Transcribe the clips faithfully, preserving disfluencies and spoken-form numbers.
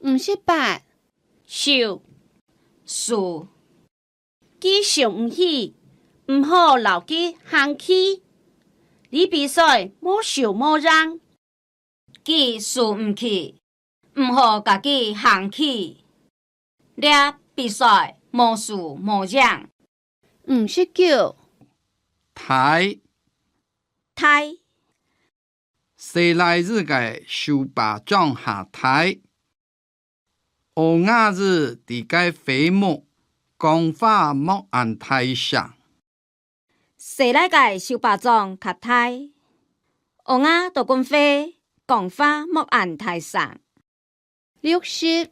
五十八，手，手。佢受毋起，毋好摎佢行去。這比賽無輸無贏。佢受毋起，毋好佮佢行去。這比賽無輸無贏。五十九，大，大。細倈仔个手巴掌較大。烏鴉仔在該飛舞，講話莫恁大聲。細倈个手巴掌較大。烏鴉在該飛，講話莫恁大聲。六十，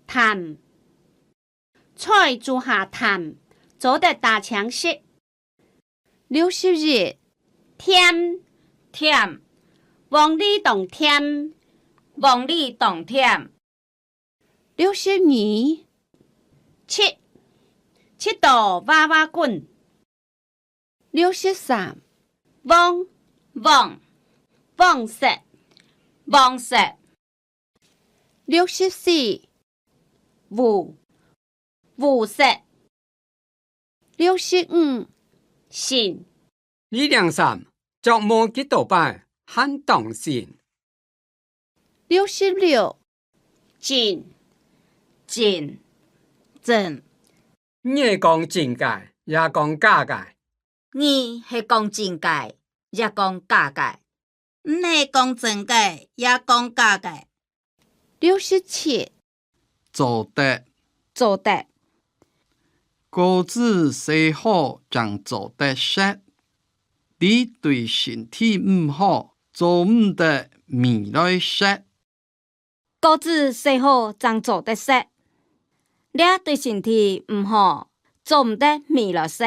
淡。菜煮較淡，做得打青色。六十一，甜，甜。黃梨當甜，黃梨當甜。六十二，七，七到哇哇滾。六十三，黃，黃，黃色，黃色。六十四，烏，烏色。六十五，新。這領衫著無幾多擺，還當新。六十六，真，真，真。你係講真个，也講假个？你係講真个，也講假个？你係講真个，也講假个？六十七，做得，做得。果子細好正做得食，這對身體毋好，做毋得買來食。 果子細好正做得食，這對身體毋好，做毋得買來食。